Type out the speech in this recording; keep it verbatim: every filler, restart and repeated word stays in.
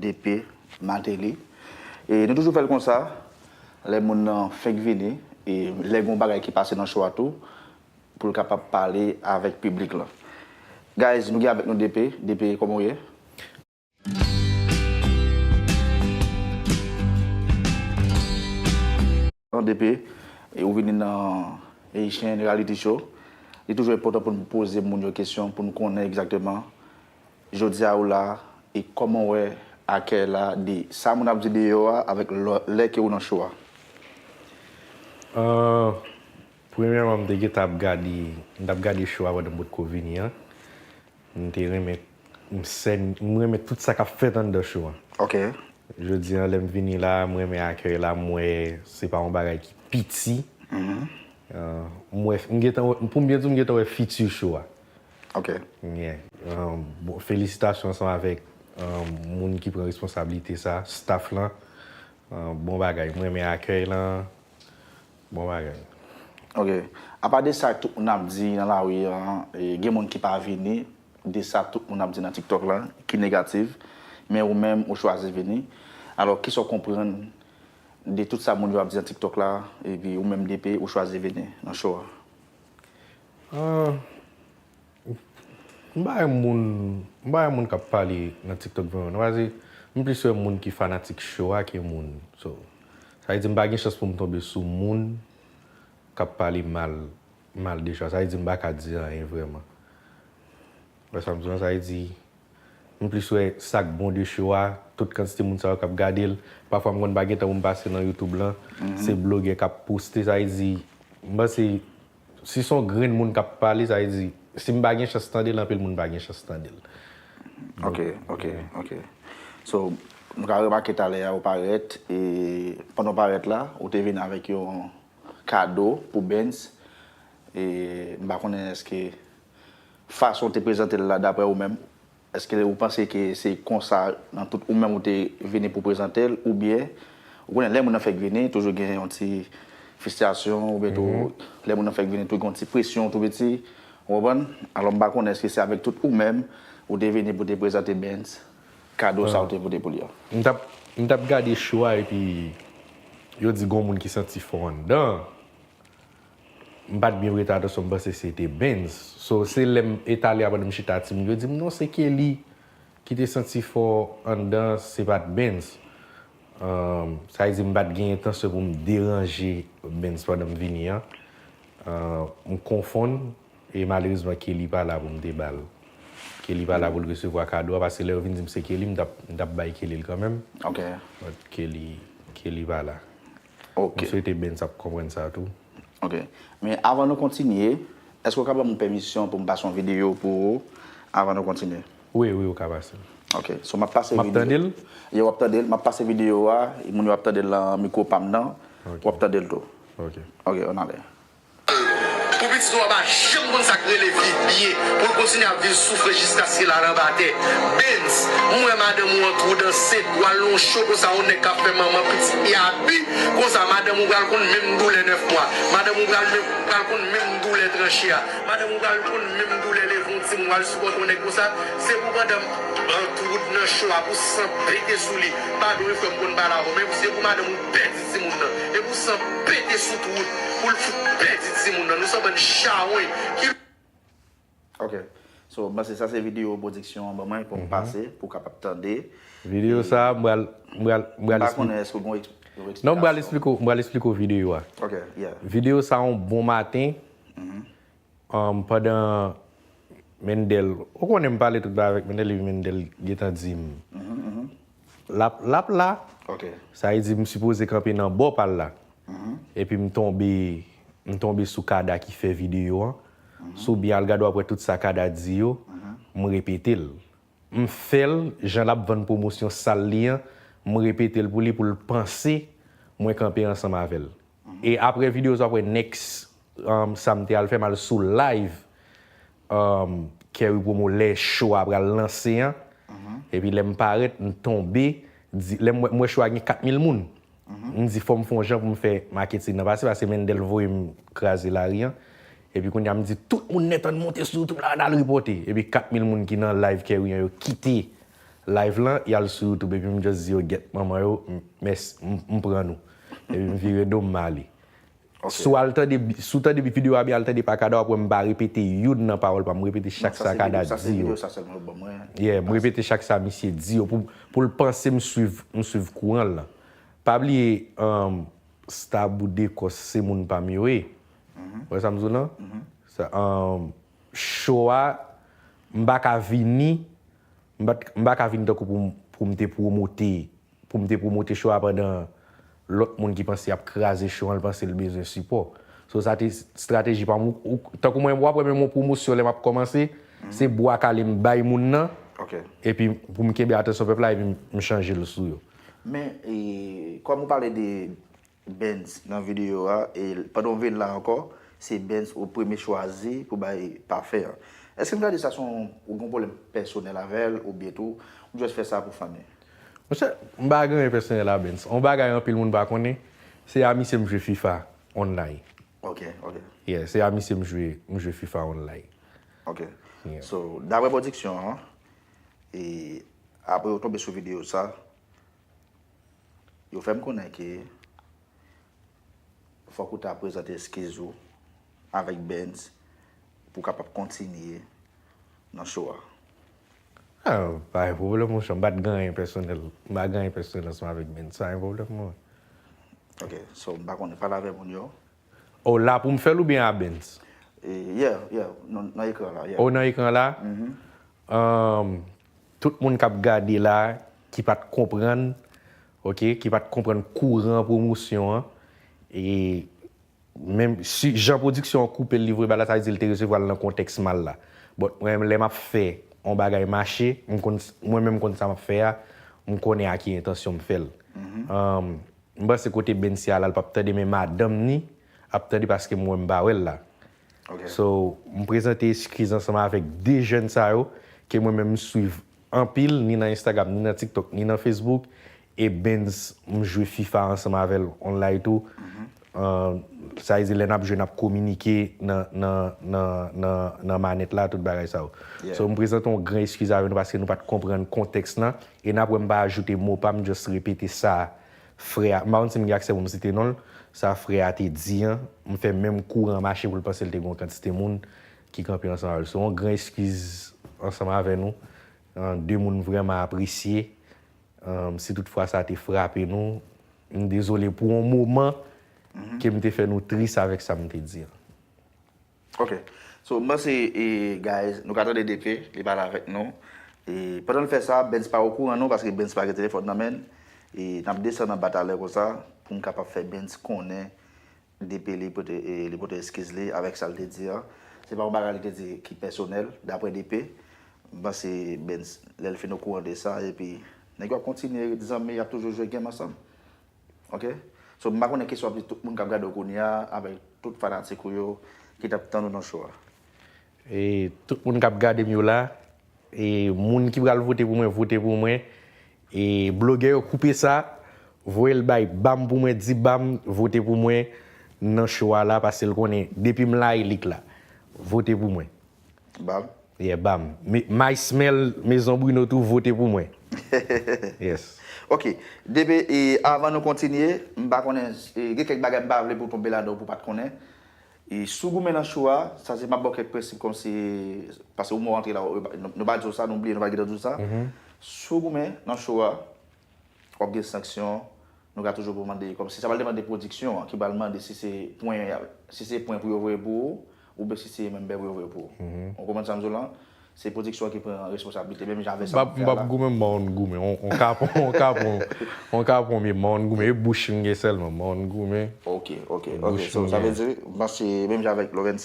D P Martelly. E nou toujou fè l konsa, lè moun nan fenk vini, e lè gen yon bagay ki pase nan show a tou, pou l kapab pale avèk piblik lan. Guys, nou gen avèk nou D P. D P, kòman w ye? D P, e ou vini nan Haitian Reality Show. Li toujou enpòtan pou n poze moun yo kesyon, pou n konnen egzakteman jodi a ou la, e kòman w wè akèy la de sa moun ap di deyò a avèk lò- lè ke ou nan show a? Ah, premyèman, m te gentan ap gade, m t ap gade show a pandan m potko vini an. M te renmen, m sèn, m renmen tout sa k ap fèt anndan show an. Ok. Jodi an, lè m vini la, m renmen akèy la, m wè se pa yon bagay ki piti. Ah, m wè, m gentan wè, pou m byen di w, m gentan wè fiti show a. Ok. Yeah. Ah, bon, felisitasyon ansanm avèk ah, moun ki pran responsablite sa, staff lan. Ah, bon bagay, m renmen akèy lan. Bon bagay. Ok. Apa de sa tout moun ap di nan lari an, e gen moun ki pa vini, de sa tout moun ap di nan TikTok la, ki negatif, men ou menm ou chwazi vini. Alò, kisa w konprann de tout sa moun yo ap di nan TikTok la, epi ou menm D P ou chwazi vini nan show a? Ah, m pa renmen moun, m pa renmen moun k ap pale nan TikTok vrèman. Non, paske m plis wè moun ki fanatik show a ke moun. So, sa vle di m pa gen chans pou m tonbe sou moun k ap pale mal, mal de show a. Sa vle di m pa ka di anyen vrèman. Ou wè sa m di w lan, sa vle di, m plis wè sa k bon de show a, tout kantite moun sa yo k ap gade l. Pafwa m konn pa gen tan pou m pase nan YouTube lan, se blogè k ap poste, sa vle di, m panse, si se yon grenn moun k ap pale, sa vle di, si m pa gen chans tande l, anpil moun pa gen chans tande l. Ok, ok, ok. So, nou ka remake talè a ou parèt, e pandan w parèt la, ou te vin avèk yon kado pou Benz. E m pa konnen èske fason w te prezante l la, daprè ou menm, èske ou panse ke se konsa nan tout ou menm ou te vini pou prezante l, oubyen, ou konnen lè moun nan fèk vini, toujou gen yon ti fristrasyon, oubyen tou, lè moun nan fèk vini, tou gen yon ti presyon tou piti, ou konprann? Alò, m pa konnen èske se avèk tout ou menm ou te vini pou te prezante Benz, kado sa ou te pote pou li an. M t ap, m t ap gade show a epi yo di gon moun ki santi fò anndan. M pa t byen prete atansyon, m panse se te Benz. So, se lè m etale a pandan m chita ti moun yo di m non, se Kelly ki te santi fò anndan, se pa t Benz. Ahn, sa vle di m pa t gen entansyon pou m deranje Benz pandan m vini an. Ahn, m konfonn, e malerezman Kelly pa la pou m te ba l. Kelly pa la pou l resevwa kado a, paske lè yo vin di m se Kelly, m t ap, m t ap bay Kelly l kanmenm. Ok. But Kelly, Kelly pa la. Ok. M swete Benz ap konprann sa tou. Ok. Men avan nou kontinye, èske w ka ban m pèmisyon pou m pase yon videyo pou ou avan nou kontinye? Wi, wi, ou ka pase l. Ok. So, m ap pase M ap tande l? Yo, w ap tande l. M ap pase videyo a, moun yo ap tande l nan mikwo pa m nan. W ap tande l tou. Ok. Ok, ann ale. Pou pitit ou a pa janm konn sa k rele viv byen, pou l kontinye ap viv soufrans jiskaske l al anba tè. Benz, m wè madanm ou an twou dan sent, w al nan yon show konsa, yon nèg k ap fè manman pitit li abi, konsa madanm ou pral konn menm doulè nèf mwa, madanm ou pral menm, pral konn menm doulè tranche a, madanm ou pral konn menm doulè leve yon timoun, w al sipòte yon nèg konsa, se pou pandan m an twou nan show a, pou san pete sou li, padon wi frè m konn pale avè w, men se pou madanm ou pèdi timoun nan. E pou san pete sou tout wout, pou l fout pèdi timoun nan. Nou se yon bann chawony ki. Ok. So, m panse sa se videyo pwodiksyon an ban mwen pou m pase, pou w kapab tande. Videyo sa, m pral, m pral, m M pral pa eksplike. Konnen èske w gen yon eks- yon Non, m pral eksplikasyon. Eksplike w, m pral eksplike w videyo a. Ok, yeah. Videyo sa yon bon maten, um, pandan Mendel, ou konnen m pale tout bagay avèk Mendel, epi Mendel gentan di m l ap, l ap la. Ok. Sa vle di m sipoze kanpe nan bò pa l la. Epi m tonbe, m tonbe sou Kada ki fè videyo an. Si w byen al gade w ap wè tout sa Kada di yo, m repete l. M fè l, jan l ap vann pwomosyon sal li an, m repete l pou li, pou l panse mwen kanpe ansanm avè l. E apre videyo sa, w ap wè next, um, sa m te al fè, m al sou live, um, Kerry Promo lè show a pral lanse an. Epi lè m parèt, m tonbe, di, lè m wè, m wè show a gen kat mil moun. M di fò m fè yon jan pou m fè maketing nan pase, paske Mendel voye m kraze lari an. Epi kounye a m di tout moun nèt ann monte sou YouTube la, ann al repòte. Epi kat mil moun ki nan live Kerry an yo kite live lan, y al sou YouTube, epi m just di yo, "Gyèt manman yo, m, mès, m, m pran nou." Epi m vire do m, m ale. Si w al tande, si w tande videyo a byen, al tande pa kada, w ap wè m pa repete youn nan pawòl pa m, m repete chak sa kada di yo. Yeah, m repete chak sa misye di yo, pou, pou l panse m swiv, m swiv kouran l lan. Pa bliye, um, Stabou Dekòs se moun pa m yo ye. Ou wè sa m di w lan? Sa, um, show a, m pa ka vini, m pa, m pa ka vini tankou pou m, pou m te pwomote, pou m te pwomote show a pandan lòt moun ki panse y ap kraze show an, l panse l bezwen sipò. So, sa te estrateji pa m. Ou, ou, tankou mwen, w ap wè menm yon pwomosyon lè m ap kòmanse, se bwa kale m bay moun nan, epi pou m kenbe atansyon pèp la, epi m, m chanje l sou yo. Men, e, kòm ou pale de Benz nan videyo a, e pandan w vin la ankò, se Benz ou premye chwazi pou bay pafen an. Èske m ka di sa se yon, ou gen yon pwoblèm pèsonèl avè l, oubyen tou, ou just fè sa pou fanmi? Monchè, m pa gen anyen pèsonèl a Benz. Yon bagay anpil moun pa konnen, se a misye m jwe FIFA online. Ok, ok. Yeah, se a misye m jwe, m jwe FIFA online. Ok. Yeah. So, daprè pwodiksyon an, e apre yo tonbe sou videyo sa, yo fè m konnen ke fòk ou ta prezante eskiz ou avèk Benz pou w kapab kontinye nan show a. Ah, pa gen pwoblèm, monchè. M pa t gen anyen pèsonèl. M pa gen anyen pèsonèl ansanm avèk Benz. Sa pa gen pwoblèm, mwen. Ok, so, m pa konnen, pale avèk moun yo. O, la pou m fè l oubyen a Benz? E, yeah, yeah, nan, nan ekran la, yeah. O, nan ekran la? Um, tout moun k ap gade la, ki pa t konprann, ok, ki pa t konprann kouran pwomosyon an, e menm si jan pwodiksyon an koupe l, li voye ba la, sa vle di l te resevwa l nan kontèks mal la. But mwen, lè m ap fè yon bagay mache, m konn, mwen menm m konn sa m ap fè a, m konnen a ki entansyon m fè l. Um, M panse kote Benz ye a la, l p ap tande, men madanm ni ap tande paske m wè m pa wè l la. Ok. So, m prezante eskiz ansanm avèk de jèn sa yo, ke mwen menm m swiv anpil, ni nan Instagram, ni nan TikTok, ni nan Facebook, e Benz, m jwe FIFA ansanm avè l online tou. Uh, sa vle di lè n ap jwe, n ap kominike nan, nan, nan, nan, nan manèt la, tout bagay sa yo. Yeah. So, m prezante yon gran eskiz avè nou paske nou pa t konprann kontèks lan, e n ap wè m pa ajoute mo pa m, just repete sa frè a, m pa konn si m gen aksè pou m site non l, sa frè a te di an, m fè menm kouran mache pou l panse l te gen yon kantite moun ki kanpe ansanm avè l. So, yon gran eskiz ansanm avè nou. An, de moun m vrèman apresye. An, si tout fwa sa te frape nou, m dezole pou yon moman ke m te fè nou tris avèk sa m te di an. Ok. So, m panse, e, guys, nou ka tande D P, li pale avèk nou. E, pandan l fè sa, Benz pa okouran non, paske Benz pa gen telefòn nan men l. E, n ap desann anba talè konsa, pou m kapab fè Benz konnen D P li pote, e, li pote eskiz li avèk sa l te di an. Se pa yon bagay li te di ki pèsonèl, daprè D P. M panse Benz, lè l fin okouran de sa, epi nèg yo ap kontinye ret zanmi, y ap toujou jwe game ansanm. Ok? So, m pa konnen kesyon ap di tout moun k ap gade w kounye a, avèk tout fanatik ou yo ki t ap tann ou nan show a. E tout moun k ap gade m yo la, e moun ki pral vote pou mwen, vote pou mwen. E blogè yo koupe sa, voye l bay Bam pou mwen, di Bam vote pou mwen nan show a la, paske l konnen depi m la, e lik la. Vote pou mwen. Bam. Yeah, Bam. Me, My Smell, Maison Bruno tou vote pou mwen. Yes. Ok. D P, e avan nou kontinye, m pa konnen, e gen kèk bagay m pa vle pou w tonbe ladan w pou w pa t konnen. E si w goumen nan show a, sa se m ap ba w kèk prensip kòmsi, paske ou mò antre la, nou, nou pa di w sa, nou bliye, nou pa gentan di w sa. Si w goumen nan show a, w ap gen sanksyon, nou ka toujou pou mande, kòmsi sa pral depann de pwodiksyon an, ki pral mande si se pwen, si se pwen pou yo voye pou ou, oubyen si se menm bè pou yo voye pou ou. Ou konprann sa m di w lan? Se pwodiksyon an ki pran responsablite, menm jan avèk sa m ap fè a la. M p ap goumen, m pa konn goumen. On, on kapon, on kapon, on kapon, men m pa konn goumen. E bouch m gen sèlman, m pa konn goumen. Ok, ok, ok. So, sa vle di, m panse, menm jan avèk Lorenza,